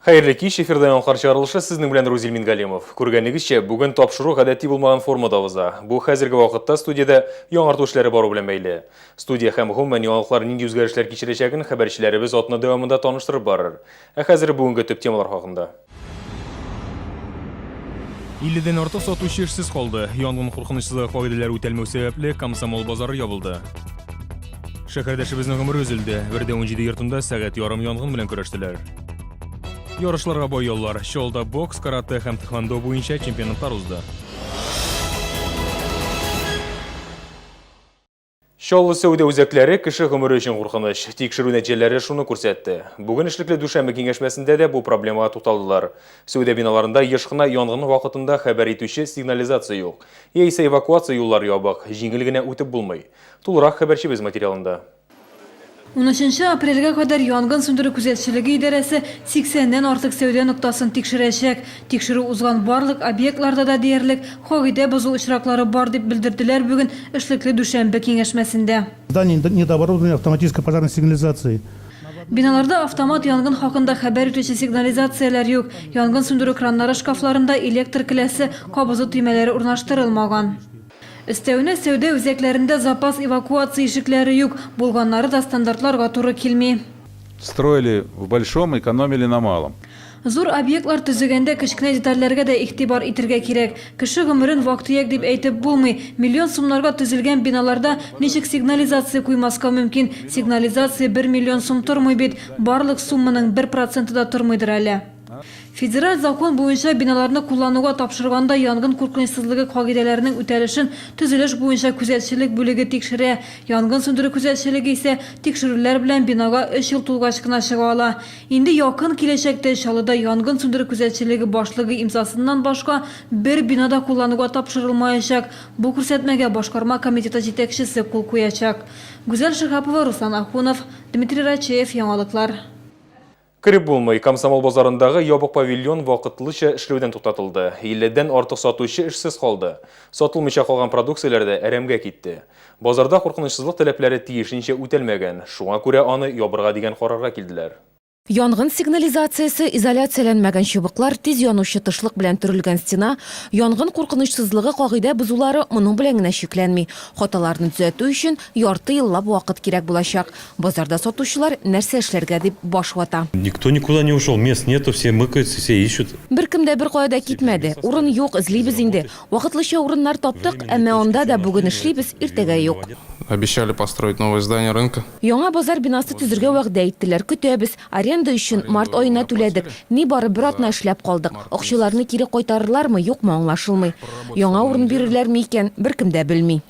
Хәерле кич, эфирда яңалыклар чыгарылышы, сезнең белән Рузил Мингалимов. Күргәнегезчә, бүген тапшыру гадәти булмаган формада уза. Бу хәзерге вакытта студиядә яңарту эшләре бару белән бәйле. Студия һәм гомумән яңалыклар нинди үзгәрешләр кичерәчәген хәбәрчеләребез атна дәвамында таныштырып барыр. Ә хәзер бүгенге төп темалар хакында. Илледән артык сатучы эшсез калды. Янгын куркынычсызлыгы кагыйдәләре үтәлмәү сәбәпле, Комсомол базары ябылды. Шәһәрдәшебезнең гомере өзелде. 1.17 йортында сәгать ярым янгын белән көрәштеләр. Ярышларга бай яллар. Чаллыда бокс, каратэ һәм тхэквондо буенча чемпионатлар узды. Чаллы сәүдә үзәкләре кеше гомере өчен куркыныч. Тикшерү нәтиҗәләре шуны күрсәтте. Бүген эшлекле дүшәмбе киңәшмәсендә дә бу проблемага тукталдылар. Сәүдә биналарында еш кына янгын вакытында хәбәр итүче сигнализация юк. Яисә эвакуация юллары ябык, җиңел генә үтеп булмый. Тулырак хәбәрчебез материалында. Унөченче апрельгә кадәр янгын сүндерү күзәтчелеге идарәсе сиксәннән артык сәүдә ноктасын тикшерәчәк. Тикшерү узган барлык объектларда да диярлек кагыйдә бозу очраклары бар, дип белдерделәр бүген эшлекле дүшәмбе киңәшмәсендә. Здание недооборудованы автоматической пожарной сигнализацией. Биналарда автомат янгын хакында хәбәр итүче сигнализацияләр юк, янгын сүндерү краннары шкафларында электр келәсе, кабызу төймәләре урнаштырылмаган. Өстәвенә, сәүдә үзәкләрендә запас эвакуация ишекләре юк, булганнары да стандартларга туры килми. Строили в большом, экономили на малом. Зур объектлар төзегәндә кечкенә детальләргә дә игътибар итергә кирәк. Кеше гомерен вак-төяк дип әйтеп булмый. Миллион сумнарга төзелгән биналарда ничек сигнализация куймаска мөмкин? Сигнализация бер миллион сум тормый бит, барлык сумманың бер проценты да тормыйдыр әле. Федераль закон буенча биналарны куллануга тапшырганда янгын куркынычсызлыгы кагыйдәләренең үтәлешен төзелеш буенча күзәтчелек бүлеге тикшерә. Янгын сүндерү күзәтчелеге исә тикшерүләр белән бинага өч ел тулгач кына чыга ала. Инде якын киләчәктә Чаллыда янгын сүндерү күзәтчелеге башлыгы имзасыннан башка бер бина да куллануга тапшырылмаячак. Бу күрсәтмәгә башкарма комитеты җитәкчесе кул куячак. Гүзәл Шиһапова, Руслан Ахунов, Дмитрий Рачеев, Яңалыклар. Кереп булмый, Комсомол базарындагы ябык павильон вакытлыча эшләүдән туктатылды. Илледән артык сатучы эшсез калды. Сатылмыйча калган продукцияләр дә әрәмгә китте. Базарда куркынычсызлык таләпләре тиешенчә үтәлмәгән, шуңа күрә аны ябырга дигән карарга килделәр. Янгын сигнализациясе, изоляцияләнмәгән чыбыклар, тиз янучы тышлык белән төрелгән стена, янгын куркынычсызлыгы кагыйдә бозулары моның белән генә чикләнми. Хаталарны төзәтү өчен ярты еллап вакыт кирәк булачак. Базарда сатучылар нәрсә эшләргә дип баш вата. Никто никуда не ушел, мест нету, все мыкаются, все ищут. Беркем дә беркая да китмәде. Урын юк, эзлибез инде. Вакытлыча урыннар таптык, әмма анда да бүген эшлибез, иртәгә юк. Обещали построить новое здание рынка. Яңа базар бинасы төзергә вәгъдә иттеләр. Көтәбез. Аренда өчен март аена түләдек. Нибары бер атна эшләп калдык. Акчаларны кире кайтарырлармы, юкмы, аңлашылмый. Яңа урын бирерләрме икән, беркем дә белми.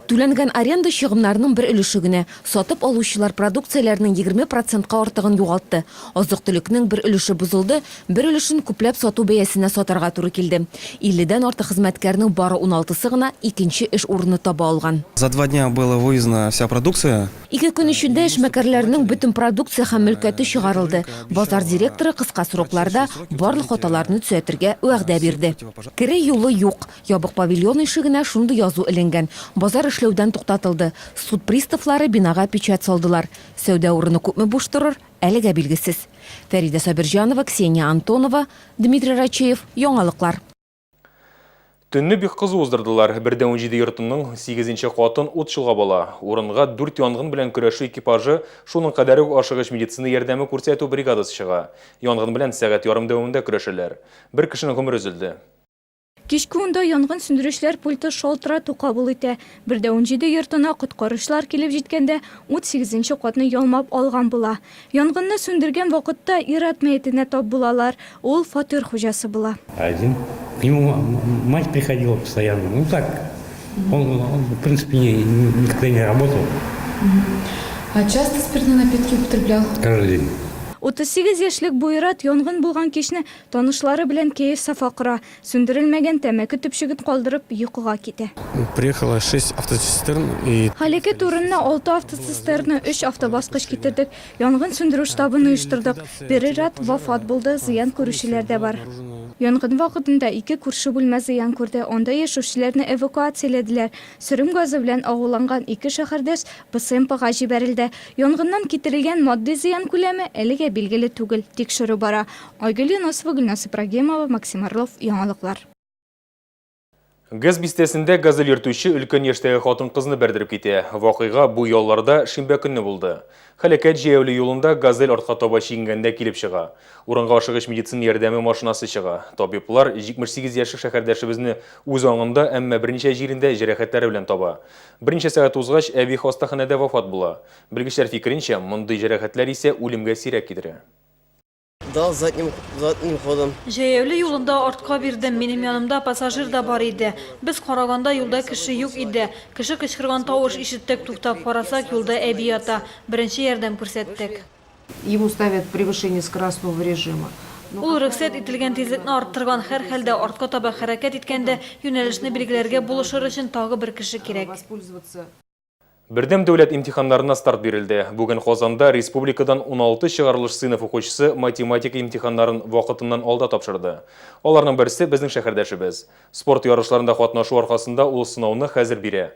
Түләнгән аренда чыгымнарының бер өлеше генә. Сатып алучылар продукцияләрнең 20 процентка артыгын югалтты. Азык-төлекнең бер өлеше бозылды, бер өлешен күпләп сату бәясенә сатарга туры килде. Илледән артык хезмәткәрнең бары уналтысы гына икенче эш урыны таба алган. За два дня была вывезена вся продукция. Ике көн эчендә эшмәкәрләрнең бөтен продукция һәм мөлкәте чыгарылды. Базар директоры кыска срокларда барлык хаталарны төзәтергә вәгъдә бирде. Керү юлы юк. Ябык павильон ишегенә шундый язу эленгән, Базар эшләүдән туктатылды. Суд приставлары бинага печать салдылар. Сәүдә урыны күпме буш торыр, әлегә билгесез. Фәридә Сабирҗанова, Ксения Антонова, Дмитрий Рачеев, Яңалыклар. Төнне бик кызу уздырдылар. 1.17 йортының сигезенче катын ут чолгап ала. Урынга дүрт янгын белән көрәшү экипажы, шуның кадәр үк ашыгыч медицина ярдәме күрсәтү бригадасы чыга. Янгын белән сәгать ярым дәвамында көрәшәләр. Бер кешенең гомере өзелде. Кичке унда янгын сүндерүчеләр пульты шалтырату кабул итә. 1.17 йортына коткаручылар килеп җиткәндә, ут сигезенче катны ялмап алган була. Янгынны сүндергән вакытта ир-ат мәетенә тап булалар, ул фатир хуҗасы була. Один. К нему мать приходила постоянно. Ну так, он, он в принципе, не, никогда не работал. А часто спиртные напитки употреблял? Каждый день. 38 яшьлек бу ир-ат янгын булган кичне танышлары белән кәеф-сафа кора. Сүндерелмәгән тәмәке төпчеген калдырып, йокыга китә. Приехало шесть автоцистерн и. Һәлакәт урынына алты автоцистерна, өч автобаскыч китердек. Янгын сүндерү штабын оештырдык. Бер ир-ат вафат булды, зыян күрүчеләр дә бар. Янгын вакытында ике күрше бүлмә зыян күрде, анда яшәүчеләрне эвакуацияләделәр. Сөрем газы белән агуланган ике шәһәрдәш БСМПга җибәрелде. Янгыннан китерелгән матди зыян күләме әлегә билгесез. билгеле түгел, тикшерү бара. Айгөл Юнысова, Гөлназ Ибрагимова, Максим Орлов, Яңалыклар. ГЭС бистәсендә газель йөртүче өлкән яшьтәге хатын-кызны бәрдереп китә. Вакыйга бу ялларда шимбә көнне булды. Һәлакәт җәяүле юлында газель артка таба чигенгәндә килеп чыга. Урынга ашыгыч медицина ярдәме машинасы чыга. Табиблар 78 яшьлек шәһәрдәшебезне үз аңында, әмма берничә җирендә җәрәхәтләре белән таба. Берничә сәгать узгач, әби хастаханәдә вафат була. Белгечләр фикеренчә, мондый җәрәхәтләр исә үлемгә сирәк китерә. Дал задним, задним ходом. Җәяүле юлында артка бирдем, минем янымда пассажир да бар иде. Без караганда юлда кеше юк иде. Кеше кычкырган тавыш ишеттек, туктап карасак, юлда әби ята. Беренче ярдәм күрсәттек. Ему ставят превышение скоростного режима. Ул рөхсәт ителгән тизлекне арттырган, һәрхәлдә, артка таба хәрәкәт иткәндә юнәлешне билгеләргә булышыр өчен тагы бер кеше кирәк. Бердәм дәүләт имтиханнарына старт бирелде. Бүген Казанда республикадан 16 чыгарылыш сыйныф укучысы математика имтиханнарын вакытыннан алда тапшырды. Аларның берсе безнең шәһәрдәшебез. Спорт ярышларында катнашу аркасында ул сынауны хәзер бирә.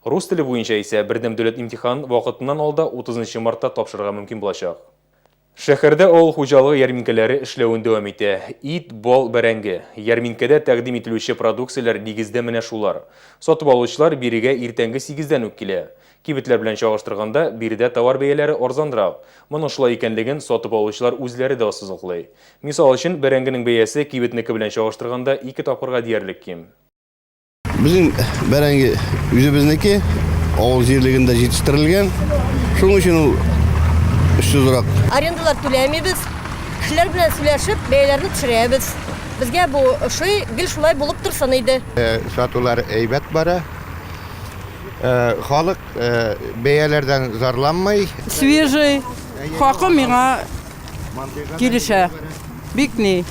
Рус теле буенча исә бердәм дәүләт имтиханын вакытыннан алда 30 мартта тапшырырга мөмкин булачак. Шәһәрдә авыл хуҗалыгы ярминкәләре эшләвен дәвам итә. Ит, бал, бәрәңге. Ярминкәдә тәкъдим ителүче продукцияләр нигездә менә шулар. Сатып алучылар бирегә иртәнге сигездән үк килә. Кибетләр белән чагыштырганда, биредә товар бәяләре арзанрак. Моның шулай икәнлеген сатып алучылар үзләре дә ассызыклый. Мисал өчен, бәрәңгенең бәясе кибетнеке белән чагыштырганда ике тапкырга диярлек ким. Безнең бәрәңге үзебезнеке, авыл җирлегендә җитештерелгән. Шуның өчен ул очсызрак. Арендалар түләмибез. Кешеләр белән сөйләшеп, бәяләрне төшерәбез. Безгә бу ошый, гел шулай булып торсын иде. Сатулар әйбәт бара. Халык бәяләрдән зарланмый. Свежий, хакы миңа Килешә. Бик ни.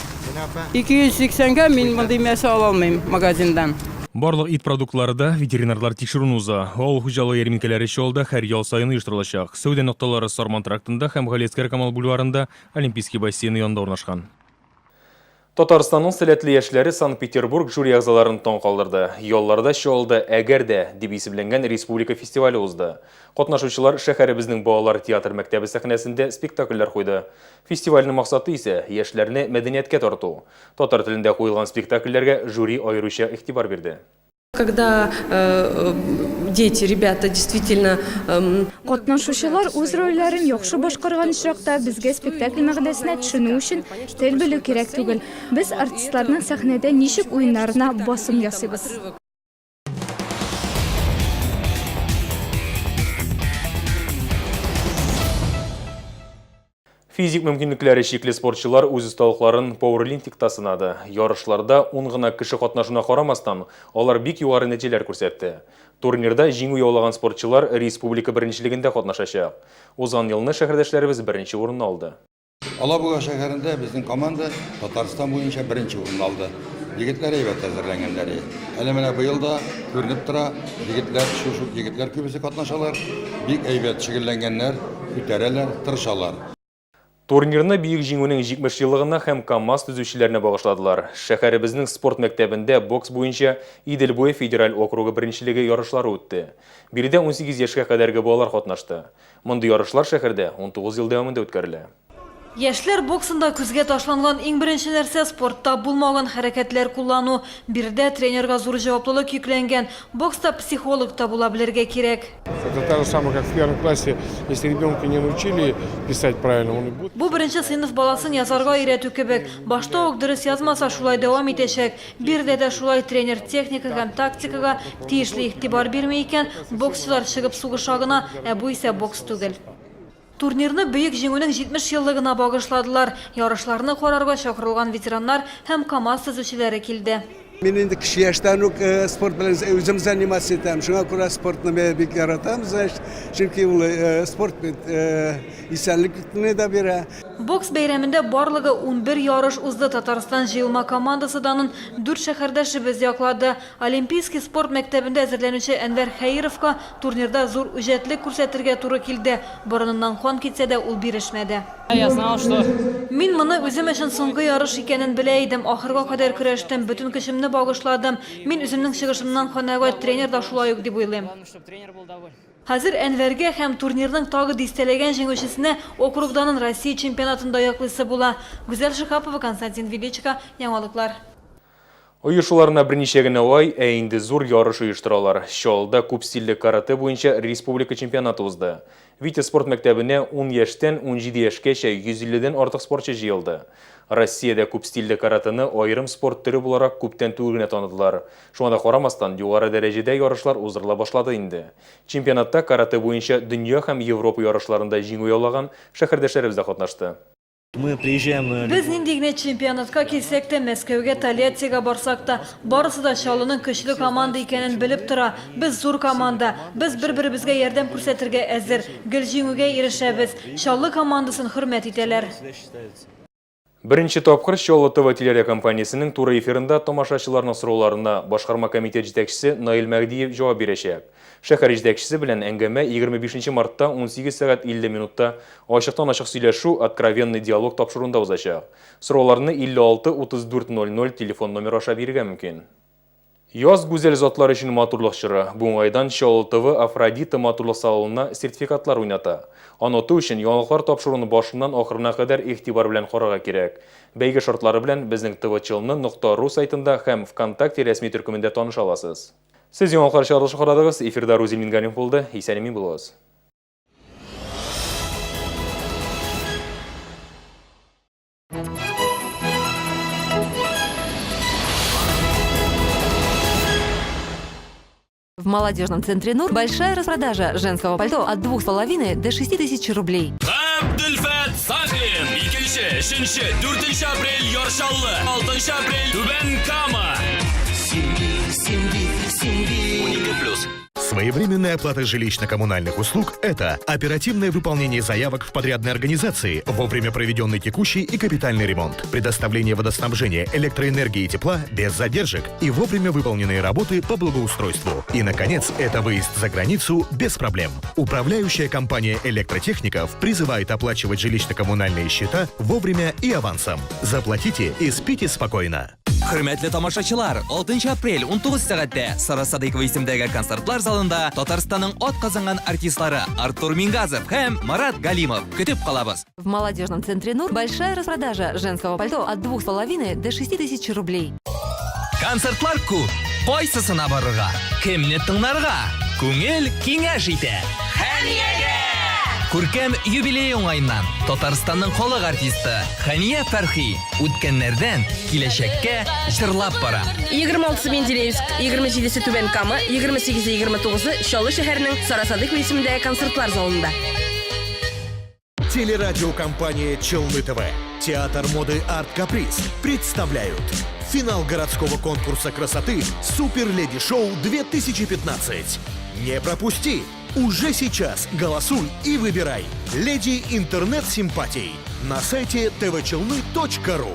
280-гә мин мондый мясо ала алмыйм магазиндан. Барлык ит продуктлары да ветеринарлар тикшерүен уза. Авыл хуҗалыгы ярминкәләре Чаллыда һәр ял саен оештырылачак. Сәүдә нокталары Сарман трактында һәм Галиәсгар Камал бульварында Олимпийский бассейны янында урнашкан. Татарстанның сәләтле яшьләре Санкт-Петербург жюри әгъзаларын таң калдырды. Ялларда Чаллыда Әгәр дә! дип исемләнгән республика фестивале узды. Катнашучылар шәһәребезнең балалар театр мәктәбе сәхнәсендә спектакльләр куйды. Фестивальнең максаты исә, яшьләрне мәдәнияткә тарту. Татар телендә куелган спектакльләргә жюри аеруча игътибар бирде. Когда э, дети, ребята действительно... Катнашучылар үз рольләрен яхшы башкарган очракта, безгә спектакль мәгънәсенә төшенү өчен тел белү кирәк түгел. Без артистларның сәхнәдә ничек уеннарына басым ясыйбыз. Физик мөмкинлекләре чикле спортчылар үз осталыкларын пауэрлифтингта сынады. Ярышларда ун гына кеше катнашуына карамастан, алар бик югары нәтиҗәләр күрсәтте. Турнирда җиңү яулаган спортчылар республика беренчелегендә катнашачак. Узган елны шәһәрдәшләребез беренче урынны алды. Алабуга шәһәрендә безнең команда Татарстан буенча беренче урынны алды. Егетләр әйбәт әзерләнгәннәр. Әле менә быел да күренеп тора, егетләр, шушы егетләр күбесе катнашалар. Бик әйбәт шөгыльләнгәннәр, күтәрәләр, тырышалар. Турнирны Бөек Җиңүнең 70 еллыгына һәм КАМАЗ төзүчеләренә багышладылар. Шәһәребезнең спорт мәктәбендә бокс буенча Идел буе федераль округы беренчелеге ярышлары үтте. Биредә 18 яшькә кадәрге балалар катнашты. Мондый ярышлар шәһәрдә 19 ел дәвамында үткәрелә. Яшьләр боксында күзгә ташланган иң беренче нәрсә, спортта булмаган хәрәкәтләр куллану. Биредә тренерга зур җаваплылык йөкләнгән. Бокста психолог та була белергә кирәк. Это та же самое, как в первом классе, если ребенка не научили писать правильно, он и будет. Бу беренче сыйныф баласын язарга өйрәтү кебек. Башта ук дөрес язмаса, шулай дәвам итәчәк. Биредә дә шулай тренер техника һәм тактикага тиешле игътибар бирми икән, боксчылар чыгып сугыша гына, ә бу исә бокс түгел. Турнирны Бөек Җиңүнең 70 еллыгына багышладылар. Ярышларны карарга чакырылган ветераннар һәм КАМАЗ төзүчеләре килде. Мин инде кече яшьтән үк спорт белән үзем заниматься итәм. Шуңа күрә спортны мин бик яратам, значит, чөнки ул спорт бит исәнлекне дә бирә. Бокс бәйрәмендә барлыгы 11 ярыш узды. Татарстан җыелма командасы данын дүрт шәһәрдәшебез яклады. Олимпийский спорт мәктәбендә әзерләнүче Әнвәр Хәеровка турнирда зур үҗәтлек күрсәтергә туры килде. Борыныннан кан китсә дә, ул бирешмәде. Я знал, что. Мин моны үзем өчен соңгы ярыш икәнен белә идем. Ахырга кадәр көрәштем, бөтен көчемне багышладым. Мин үземнең чыгышымнан канәгать, тренер да шулай ук дип уйлыйм. Главное, чтобы тренер был доволен. Хәзер Әнвәргә һәм турнирның тагы дистәләгән җиңүчесенә округ данын Россия чемпионатында яклыйсы була. Гүзәл Шиһапова, Константин Величко, Яңалыклар. Оешуларына берничә генә ай, ә инде зур ярыш оештыралар. Чаллыда күп стильле каратэ буенча республика чемпионаты узды. Витязь спорт мәктәбенә ун яшьтән 17 яшькәчә 150 дән артык спортчы җыелды. Россиядә күп стильле каратэны аерым спорт төре буларак күптән түгел генә таныдылар. Шуңа да карамастан, югары дәрәҗәдә ярышлар уздырыла башлады инде. Чемпионатта каратэ буенча дөнья һәм Европа ярышларында җиңү яулаган шәһәрдәшләребез дә катнашты. Мы приезжаем на Без нинди генә чемпионатка килсәк тә, Мәскәүгә, Тольяттига барсак та, барысы да Чаллының көчле команда икәнен белеп тора. Без зур команда. Без бер-беребезгә ярдәм күрсәтергә әзер. Гел җиңүгә ирешәбез. Чаллы командасын хөрмәт итәләр. Беренче тапкыр Чаллы ТВ телерадиокомпаниясенең туры эфирында тамашачыларның сорауларына башкарма комитет җитәкчесе Наил Мәһдиев җавап бирәчәк. Шәһәр җитәкчесе белән әңгәмә 25 мартта 18 сәгать 50 минутта Ачыктан-ачык сөйләшү, Откровенный диалог тапшыруында узачак. Сорауларны 56 34 00 телефон номеры аша бирергә мөмкин. Яз гүзәл затлар өчен матурлык чоры. Бу уңайдан Чаллы ТВ Афродита матурлык салонына сертификатлар уйната. Аны оту өчен яңалыклар тапшыруны башыннан ахырына кадәр игътибар белән карарга кирәк. Бәйге шартлары белән безнең твчелны нокта ру сайтында һәм ВКонтакте рәсми төркемендә таныша аласыз. Сез яңалыклар чыгарылышы карадыгыз. Эфирда Рузил Мингалимов булды. Исән-имин булыгыз. В молодежном центре «Нур» большая распродажа женского пальто от 2,5 до 6 тысяч рублей. Габделфәт Сафин! Икенче, өченче, дүртенче апрель Яр Чаллы, алтынчы апрель Түбән Кама. 12 плюс. Своевременная оплата жилищно-коммунальных услуг – это оперативное выполнение заявок в подрядной организации, вовремя проведенный текущий и капитальный ремонт, предоставление водоснабжения, электроэнергии и тепла без задержек и вовремя выполненные работы по благоустройству. И, наконец, это выезд за границу без проблем. Управляющая компания электротехников призывает оплачивать жилищно-коммунальные счета вовремя и авансом. Заплатите и спите спокойно. Хөрмәтле тамашачылар, 6 апрель 19 сәгатьтә Сара Садыйкова исемдәге концертлар залында Татарстанның ат казанган артистлары Артур Мингазов һәм Марат Галимов. Көтеп калабыз. В молодежном центре «Нур» большая распродажа женского пальто от 2,5 до 6 тысяч рублей. Концертлар күп. Кайсысына барырга? Кемне тыңларга? Күңел киңәш итә. Хәниягә! Күркәм юбилей уңаеннан Татарстанның халык артисты Хәния Фәрхи үткәннәрдән киләчәккә җырлап бара. 26-сы Менделеевск, 27-се Түбән Кама, 28-е 29-ы Чаллы шәһәренең Сара Садыйкова исемендәге концертлар залында. Телерадиокомпания «Челны ТВ», Театр моды «Арт Каприз» представляют финал городского конкурса красоты «Супер Леди Шоу 2015». Не пропусти! Уже сейчас голосуй и выбирай «Леди Интернет Симпатий» на сайте tvchelny.ru.